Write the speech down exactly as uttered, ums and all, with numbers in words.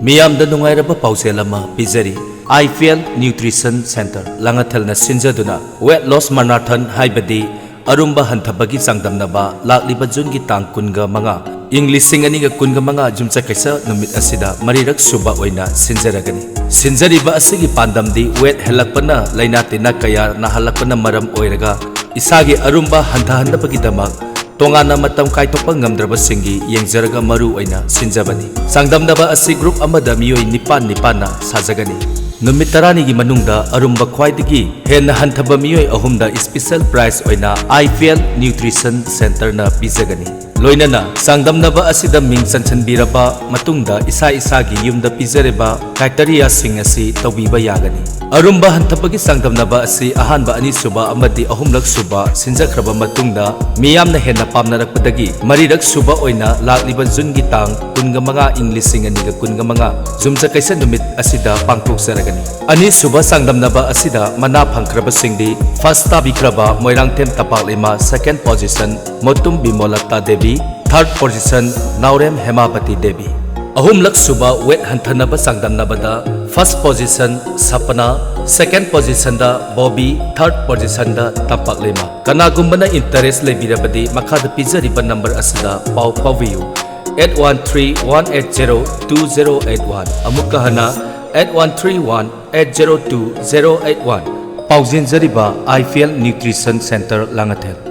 ꯃꯤꯌꯥꯝꯗ ꯅꯨꯡꯉꯥꯏꯔꯕ ꯄꯥꯎꯖꯦꯜ ꯑꯃ ꯄꯤꯖꯔꯤ꯫ IPL Nutrition Center ꯂꯥꯡꯉꯊꯦꯜꯅ ꯁꯤꯟꯖꯗꯨꯅ weight loss marathon ꯍꯥꯏꯕꯗꯤ ꯑꯔꯨꯝꯕ ꯍꯟꯊꯕꯒꯤ ꯆꯥꯡꯗꯝꯅꯕ ꯂꯥꯛꯂꯤꯕ ꯖꯨꯟꯒꯤ ꯇꯥꯡ ꯀꯨꯟꯒ ꯃꯉꯥ, ꯏꯪ ꯂꯤꯁꯤꯡ ꯑꯅꯤꯒ ꯀꯨꯟꯒ ꯃꯉꯥ ꯌꯨꯝꯁꯀꯩꯁ ꯅꯨꯃꯤꯠ ꯑꯁꯤꯗ ꯃꯔꯤꯔꯛ ꯁꯨꯕ ꯑꯣꯏꯅ ꯁꯤꯟꯖꯔꯒꯅꯤ꯫ ꯁꯤꯟꯖꯔꯤꯕ ꯑꯁꯤꯒꯤ ꯄꯥꯟꯗꯝꯗꯤ weight ꯍꯦꯜꯂꯛꯄꯅ ꯂꯥꯏꯅꯥ ꯇꯤꯟꯅꯥ ꯀꯌꯥ ꯅꯥꯍꯜꯂꯛꯄꯅ ꯃꯔꯝ ꯑꯣꯏꯔꯒ ꯏꯁꯥꯒꯤ ꯑꯔꯨꯝꯕ ꯍꯟꯊꯍꯟꯅꯕꯒꯤꯗꯃꯛ ꯇꯣꯉꯥꯟꯅ ꯃꯇꯝ ꯀꯥꯏꯊꯣꯛꯄ ꯉꯝꯗ꯭ꯔꯕꯁꯤꯡꯒꯤ ꯌꯦꯡꯖꯔꯒ ꯃꯔꯨ ꯑꯣꯏꯅ ꯁꯤꯟꯖꯕꯅꯤ꯫ ꯆꯥꯡꯗꯝꯅꯕ ꯑꯁꯤ group ꯑꯃꯗ ꯃꯤꯑꯣꯏ ꯅꯤꯄꯥꯟ ꯅꯤꯄꯥꯟꯅ ꯁꯥꯖꯒꯅꯤ꯫ ꯅꯨꯃꯤꯠ ꯇꯔꯥꯅꯤꯒꯤ ꯃꯅꯨꯡꯗ ꯑꯔꯨꯝꯕ ꯈ꯭ꯋꯥꯏꯗꯒꯤ ꯍꯦꯟꯅ ꯍꯟꯊꯕ ꯃꯤꯑꯣꯏ ꯑꯍꯨꯝꯗ special prize ꯑꯣꯏꯅ IPL Nutrition Centerꯅ ꯄꯤꯖꯒꯅꯤ꯫ ꯂꯣꯏꯅꯅ ꯆꯥꯡꯗꯝꯅꯕ ꯑꯁꯤꯗ ꯃꯤꯡ ꯆꯟꯁꯤꯟꯕꯤꯔꯕ ꯃꯇꯨꯡꯗ ꯏꯁꯥ ꯏꯁꯥꯒꯤ ꯌꯨꯝꯗ ꯄꯤꯖꯔꯤꯕ criteriaꯁꯤꯡ ꯑꯁꯤ ꯇꯧꯕꯤꯕ ꯌꯥꯒꯅꯤ꯫ ꯑꯔꯨꯝꯕ ꯍꯟꯊꯕꯒꯤ ꯆꯥꯡꯗꯝꯅꯕ ꯑꯁꯤ ꯑꯍꯥꯟꯕ, ꯑꯅꯤꯁꯨꯕ ꯑꯃꯗꯤ ꯑꯍꯨꯝꯂꯛ ꯁꯨꯕ ꯁꯤꯟꯖꯈ꯭ꯔꯕ ꯃꯇꯨꯡꯗ ꯃꯤꯌꯥꯝꯅ ꯍꯦꯟꯅ ꯄꯥꯝꯅꯔꯛꯄꯗꯒꯤ ꯃꯔꯤꯔꯛ ꯁꯨꯕ ꯑꯣꯏꯅ ꯂꯥꯛꯂꯤꯕ ꯖꯨꯟꯒꯤ ꯇꯥꯡ ꯀꯨꯟꯒ ꯃꯉꯥ, ꯏꯪ ꯂꯤꯁꯤꯡ ꯑꯅꯤꯒ ꯀꯨꯟꯒ ꯃꯉꯥ ꯌꯨꯝꯁꯀꯩꯁ ꯅꯨꯃꯤꯠ ꯑꯁꯤꯗ ꯄꯥꯡꯊꯣꯛꯆꯔꯒꯅꯤ꯫ ꯑꯅꯤꯁꯨꯕ ꯆꯥꯡꯗꯝꯅꯕ ꯑꯁꯤꯗ ꯃꯅꯥ ꯐꯪꯈ꯭ꯔꯕꯁꯤꯡꯗꯤ first ꯇꯥꯕꯤꯈ꯭ꯔꯕ Moirangthem ꯇꯄꯥꯛꯂꯩꯃ, second position ꯃꯣꯇꯨꯝ ꯕꯤꯃꯣꯂꯇꯥ Devi, third position ꯅꯥꯎꯔꯦꯝ ꯍꯦꯃꯥꯕꯇꯤ ꯗꯦꯕꯤ꯫ ꯑꯍꯨꯝꯂꯛ ꯁꯨꯕ weight ꯍꯟꯊꯅꯕ ꯆꯥꯡꯗꯝꯅꯕꯗ first position ꯁꯄꯅꯥ, second positionꯗ ꯕꯣꯕꯤ, third positionꯗ ꯇꯝꯄꯥꯛꯂꯩꯃ꯫ ꯀꯅꯥꯒꯨꯝꯕꯅ interest ꯂꯩꯕꯤꯔꯕꯗꯤ ꯃꯈꯥꯗ ꯄꯤꯖꯔꯤꯕ number ꯑꯁꯤꯗ ꯄꯥꯎ ꯐꯥꯎꯕꯤꯌꯨ, eight one three one eight zero two zero eight one꯫ ꯑꯃꯨꯛꯀ ꯍꯟꯅ eight one three one eight zero two zero eight one꯫ ꯄꯥꯎꯖꯦꯟꯖꯔꯤꯕ IPL Nutrition Center Langathel.